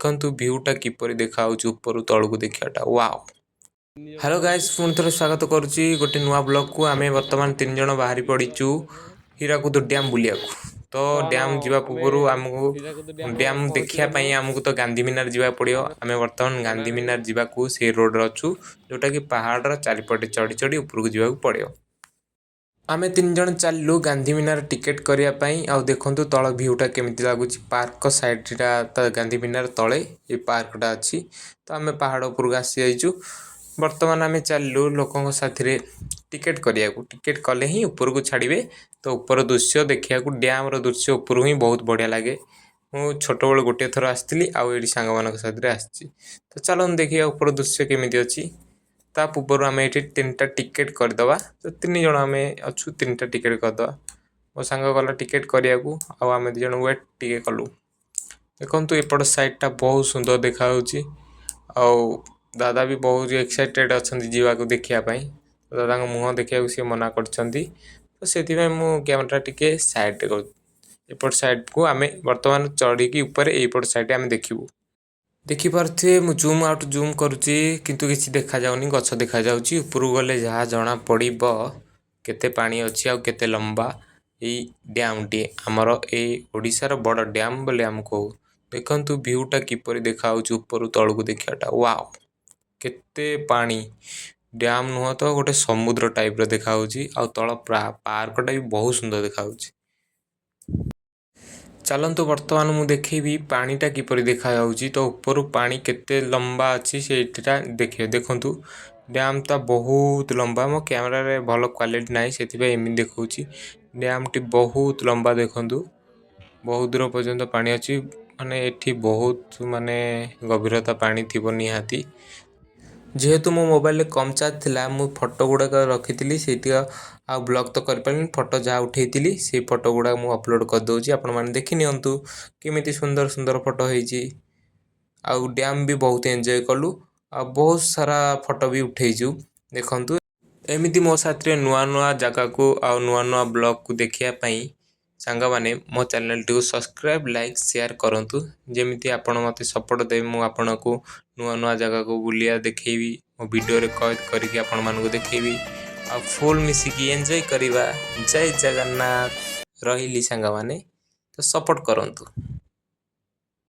ଦେଖନ୍ତୁ ଭ୍ୟୁଟା କିପରି ଦେଖାହେଉଛି ଉପରୁ ତଳକୁ ଦେଖିବାଟା, ୱାଓ! ହ୍ୟାଲୋ ଗାଇସ୍, ପୁଣି ଥରେ ସ୍ୱାଗତ କରୁଛି ଗୋଟେ ନୂଆ ବ୍ଲଗ୍କୁ। ଆମେ ବର୍ତ୍ତମାନ ତିନି ଜଣ ବାହାରି ପଡ଼ିଛୁ ହୀରାକୁଦ ଡ୍ୟାମ୍ ବୁଲିବାକୁ। ତ ବର୍ତ୍ତମାନ ଡ୍ୟାମ୍ ଯିବା ଆମେ ପୂର୍ବରୁ ଆମକୁ ହୀରାକୁଦ ଡ୍ୟାମ୍ ଡ୍ୟାମ୍ ଦେଖିବା ପହଞ୍ଚିଗଲୁ। ପାଇଁ ଆମକୁ ତ ଗାନ୍ଧୀ ମିନାର ଯିବାକୁ ପଡ଼ିବ। ଆମେ ଆମେ ବର୍ତ୍ତମାନ ଗାନ୍ଧୀ ପଣ୍ଡାରେ ମିନାର ଯିବାକୁ ସେଇ ରୋଡ଼ରେ ଅଛୁ, ଯେଉଁଟାକି ପାହାଡ଼ର ଚାରିପଟେ ଚଢ଼ି ଚଢ଼ି ଉପରକୁ ଯିବାକୁ ପଡ଼ିବ। ଆମେ ତିନି ଜଣ ଚାଲିଲୁ ଗାନ୍ଧୀ ମିନାର ଟିକେଟ୍ କରିବା ପାଇଁ। ଆଉ ଦେଖନ୍ତୁ ତଳ ଭ୍ୟୁଟା କେମିତି ଲାଗୁଛି। ପାର୍କ ସାଇଡ଼ଟା ତ ଗାନ୍ଧୀ ମିନାର ତଳେ ଏ ପାର୍କଟା ଅଛି। ତ ଆମେ ପାହାଡ଼ ଉପରକୁ ଆସିଯାଇଛୁ। ବର୍ତ୍ତମାନ ଆମେ ଚାଲିଲୁ ଲୋକଙ୍କ ସାଥିରେ ଟିକେଟ୍ କରିବାକୁ। ଟିକେଟ୍ କଲେ ହିଁ ଉପରକୁ ଛାଡ଼ିବେ। ତ ଉପର ଦୃଶ୍ୟ ଦେଖିବାକୁ, ଡ୍ୟାମ୍ର ଦୃଶ୍ୟ ଉପରୁ ହିଁ ବହୁତ ବଢ଼ିଆ ଲାଗେ। ମୁଁ ଛୋଟବେଳୁ ଗୋଟିଏ ଥର ଆସିଥିଲି ଆଉ ଏଇଠି ସାଙ୍ଗମାନଙ୍କ ସାଥିରେ ଆସିଛି। ତ ଚାଲନ୍ତୁ ଦେଖିବା ଉପର ଦୃଶ୍ୟ କେମିତି ଅଛି। ତା ପୂର୍ବରୁ ଆମେ ଏଇଠି ତିନିଟା ଟିକେଟ୍ କରିଦେବା। ତ ତିନି ଜଣ ଆମେ ଅଛୁ, ତିନିଟା ଟିକେଟ୍ କରିଦେବା। ମୋ ସାଙ୍ଗ ଗଲା ଟିକେଟ୍ କରିବାକୁ ଆଉ ଆମେ ଦୁଇ ଜଣ ୱେଟ୍ ଟିକେ କଲୁ। ଦେଖନ୍ତୁ, ଏପଟ ସାଇଡ଼ଟା ବହୁତ ସୁନ୍ଦର ଦେଖାଯାଉଛି ଆଉ ଦାଦା ବି ବହୁତ ଏକ୍ସାଇଟେଡ଼ ଅଛନ୍ତି ଯିବାକୁ ଦେଖିବା ପାଇଁ। ଦାଦାଙ୍କ ମୁହଁ ଦେଖିବାକୁ ସିଏ ମନା କରିଛନ୍ତି, ତ ସେଥିପାଇଁ ମୁଁ କ୍ୟାମେରାଟା ଟିକେ ସାଇଡ଼ରେ କରୁଛି। ଏପଟ ସାଇଡ଼କୁ ଆମେ ବର୍ତ୍ତମାନ ଚଢ଼ିକି ଉପରେ ଏଇପଟ ସାଇଡ଼୍ ଆମେ ଦେଖିବୁ। ଦେଖିପାରୁଥିବେ, ମୁଁ ଜୁମ୍ ଆଉଟ୍ ଜୁମ୍ କରୁଛି କିନ୍ତୁ କିଛି ଦେଖାଯାଉନି, ଗଛ ଦେଖାଯାଉଛି। ଉପରକୁ ଗଲେ ଯାହା ଜଣା ପଡ଼ିବ କେତେ ପାଣି ଅଛି ଆଉ କେତେ ଲମ୍ବା ଏଇ ଡ୍ୟାମ୍ଟି, ଆମର ଏଇ ଓଡ଼ିଶାର ବଡ଼ ଡ୍ୟାମ୍ ବୋଲି ଆମେ କହୁ। ଦେଖନ୍ତୁ ଭ୍ୟୁଟା କିପରି ଦେଖାଯାଉଛି ଉପରୁ ତଳକୁ ଦେଖିବାଟା, ୱାଓ! କେତେ ପାଣି! ଡ୍ୟାମ୍ ନୁହଁ ତ ଗୋଟେ ସମୁଦ୍ର ଟାଇପ୍ର ଦେଖାଯାଉଛି। ଆଉ ତଳ ପାର୍କଟା ବି ବହୁତ ସୁନ୍ଦର ଦେଖାଯାଉଛି। ଚାଲନ୍ତୁ, ବର୍ତ୍ତମାନ ମୁଁ ଦେଖେଇବି ପାଣିଟା କିପରି ଦେଖାଯାଉଛି। ତ ଉପରୁ ପାଣି କେତେ ଲମ୍ବା ଅଛି ସେଇଟା ଦେଖିବେ। ଦେଖନ୍ତୁ, ଡ୍ୟାମ୍ଟା ବହୁତ ଲମ୍ବା। ମୋ କ୍ୟାମେରାରେ ଭଲ କ୍ୱାଲିଟି ନାହିଁ, ସେଥିପାଇଁ ଏମିତି ଦେଖାଉଛି। ଡ୍ୟାମ୍ଟି ବହୁତ ଲମ୍ବା। ଦେଖନ୍ତୁ, ବହୁତ ଦୂର ପର୍ଯ୍ୟନ୍ତ ପାଣି ଅଛି। ମାନେ ଏଠି ବହୁତ ମାନେ ଗଭୀରତା ପାଣି ଥିବ ନିହାତି। ଯେହେତୁ ମୋ ମୋବାଇଲରେ କମ୍ ଚାର୍ଜ ଥିଲା, ମୁଁ ଫଟୋ ଗୁଡ଼ାକ ରଖିଥିଲି ସେଇତିକ, ଆଉ ବ୍ଲଗ୍ ତ କରିପାରିଲିନି। ଫଟୋ ଯାହା ଉଠେଇଥିଲି ସେଇ ଫଟୋ ଗୁଡ଼ାକ ମୁଁ ଅପଲୋଡ଼ କରିଦେଉଛି, ଆପଣମାନେ ଦେଖି ନିଅନ୍ତୁ କେମିତି ସୁନ୍ଦର ସୁନ୍ଦର ଫଟୋ ହେଇଛି। ଆଉ ଡ୍ୟାମ୍ ବି ବହୁତ ଏନ୍ଜୟ କଲୁ ଆଉ ବହୁତ ସାରା ଫଟୋ ବି ଉଠେଇଛୁ। ଦେଖନ୍ତୁ, ଏମିତି ମୋ ସାଥିରେ ନୂଆ ନୂଆ ଜାଗାକୁ ଆଉ ନୂଆ ନୂଆ ବ୍ଲଗ୍କୁ ଦେଖିବା ପାଇଁ ସାଙ୍ଗମାନେ ମୋ ଚ୍ୟାନେଲଟିକୁ ସବସ୍କ୍ରାଇବ୍, ଲାଇକ୍, ସେୟାର କରନ୍ତୁ। ଯେମିତି ଆପଣ ମୋତେ ସପୋର୍ଟ ଦେବେ, ମୁଁ ଆପଣଙ୍କୁ ନୂଆ ନୂଆ ଜାଗାକୁ ବୁଲିବା ଦେଖେଇବି, ମୋ ଭିଡ଼ିଓରେ କଏଦ କରିକି ଆପଣମାନଙ୍କୁ ଦେଖେଇବି ଆଉ ଫୁଲ୍ ମିଶିକି ଏନ୍ଜୟ କରିବା। ଜୟ ଜଗନ୍ନାଥ। ରହିଲି ସାଙ୍ଗମାନେ, ତ ସପୋର୍ଟ କରନ୍ତୁ।